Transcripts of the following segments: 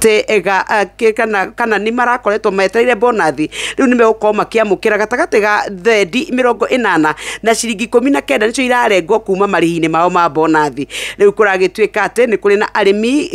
Ga kana nĩ marakoretwo metereire bonathi rĩu nĩ megũkorwo makĩamũkĩra gatagatĩ ga thendi 80 na ciringi 19 nĩcio irarengwo kuma marĩhi-inĩ mao ma bonathi. Rĩu kũragĩtuĩka atĩ nĩ kũrĩ na arĩmi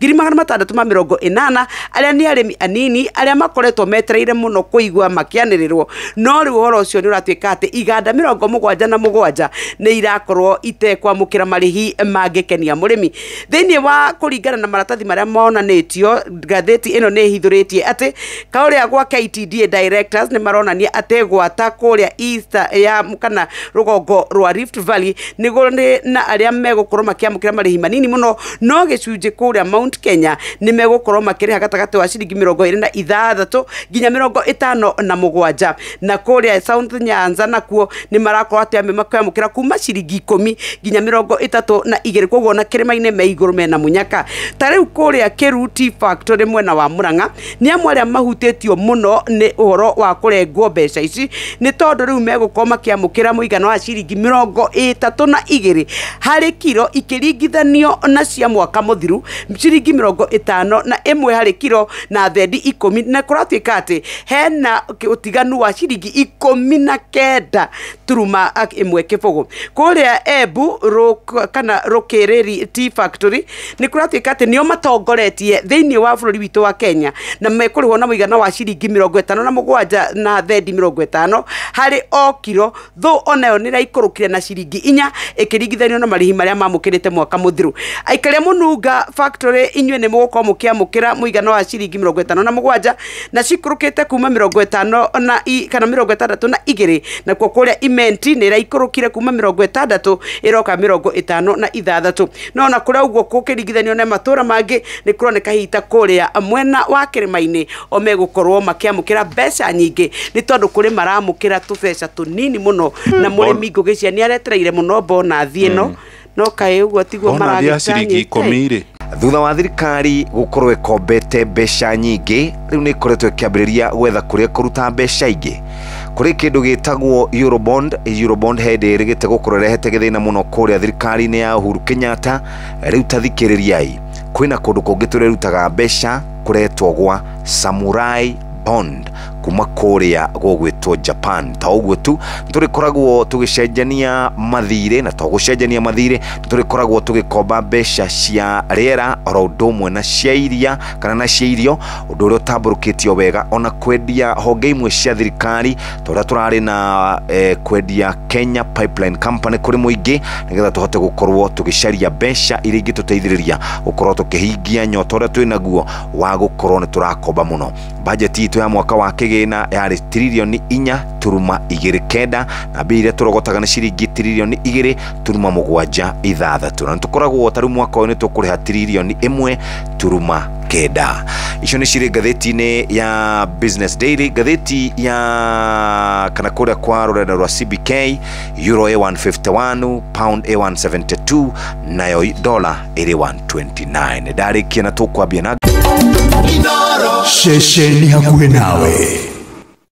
6,680 arĩa nĩ arĩmi anini arĩa makoretwo metereire mũno kũigua makĩanĩrĩrwo, no rĩu ũhoro ũcio nĩ ũratuĩka atĩ iganda 77 nĩ irakorwo itekwamũkĩra marĩhi mangĩkenia mũrĩmi. Thĩinĩ wa kũringana na maratathi marĩa monanĩtio, ngathĩti ĩno nĩ ĩhithũrĩtie atĩ kaũrĩa gwa KTDA directors nĩ maronania atĩ gwata kũrĩa East ya kana rũgongo rwa Rift Valley nĩ kũrĩ na arĩa megũkorwo makĩamũkĩra marĩhi manini mũno, no gĩcunjĩ kũrĩa Mount Kenya nĩ megũkorwo makĩrĩha gatagatĩ wa ciringi 26 nginya 57, na kũrĩa South Nyanza nakuo nĩ marakorwo atĩ makĩamũkĩra kuma ciringi 10 nginya 32, koguo na kĩrĩma-inĩ me igũrũ mena mũnyaka. Ta rĩu kũrĩa Kĩru Tea Factory mwena wa Murang'a nĩ amwe arĩa mahutĩtio mũno nĩ ũhoro wa kũrengwo mbeca ici, nĩ tondũ rĩu megũkorwo makĩamũkĩra mũigana wa ciringi 32 harĩ kiro ikĩringithanio na cia mwaka mũthiru ciringi 51 harĩ kiro na thendi 10, na kũratuĩka atĩ hena ũtiganu wa ciringi 19 turuma ĩmwe kĩbũgũ. Kũrĩa Embu kana Rũkĩrĩri Tea Factory nĩ kũratuĩka atĩ nĩo matongoretie thĩinĩ wa bũrũri witũ wa Kenya na mekũrĩhwo na mũigana wa ciringi 57 na thendi 50 harĩ o kiro, thũ onayo nĩ ĩraikũrũkire na ciringi 4 ĩkĩringithanio na marĩhi marĩa mamũkĩrĩte mwaka mũthiru. Aikari a Mũnunga Factory inyuĩ nĩ mũgũkorwo mũkĩamũkĩra mũigana wa ciringi 57 na cikũrũkĩte kuma 50 na kana 62, nakuo kũrĩa Imenti nĩ ĩraikũrũkire kuma 60 ĩroka 56. No na kũrĩa ũguo gũkĩringithanio na matũra mangĩ nĩ kũroneka hihi ta kũrĩa mwena wa kĩrĩma-inĩ o megũkorwo makĩamũkĩra mbeca nyingĩ, nĩ tondũ kũrĩ maramũkĩra tũbeca tũnini mũno, na mũrĩmi Ngũgĩ nĩ aretereire mũno bonathi ĩno, no kaĩ ũguo tiguo Bonathi ciringi 10 rĩ. Thutha wa thirikari gũkorwo ĩkombete mbeca nyingĩ, rĩu nĩ ĩkoretwo ĩkĩambĩrĩria gwetha kũrĩa kũruta mbeca ingĩ. Kũrĩ kĩndũ gĩtagwo Eurobond. Eurobond hĩndĩ ĩrĩgĩte gũkorwo ĩrehete gĩthĩna mũno kũrĩa thirikari-inĩ ya Uhuru Kenyatta. Rĩu ta thikĩrĩriai, kwĩna kũndũ kũngĩ tũrĩrutaga mbeca kũretwo gwa Samurai Bond kuma kũrĩa gũgwĩtwo Japan. Ta ũguo tu nĩtũrĩkoragwo tũgĩcenjania mathirĩ, na to gũcenjania mathirĩ, nĩtũrĩkoragwo tũgĩkomba mbeca cia rĩera oro ũndũ ũmwe na cia iria kana na cia irio, ũndũ ũrĩa ũtambũrũkĩtio wega, ona kwendia honge imwe cia thirikari ta ũrĩa tũrarĩ na kwendia Kenya Pipeline Company kũrĩ mũingĩ, nĩgetha tũhote gũkorwo tũgĩcaria mbeca iria ingĩtũteithĩrĩria gũkorwo tũkĩhingia nyota ũrĩa twĩnaguo wa gũkorwo nĩ tũrakomba mũno. Bajeti itũ ya mwaka wa kĩgĩna yarĩ tiririoni 4.29 na mbia iria tũrogotaga nĩ ciringi tiririoni 2.76, na nĩtũkoragwo ta rĩu mwaka ũyũ nĩtũkũrĩha tiririoni 1.9. Icio nĩ cirĩ ngathĩti-inĩ ya Business Daily, ngathĩti ya kana kũrĩa kwa rũrenda rwa CBK, euro A151, pound A172, nayo dollar ĩrĩ 129. Ndarĩkia na tũkwambia na Ceceni hakuhĩ nawe.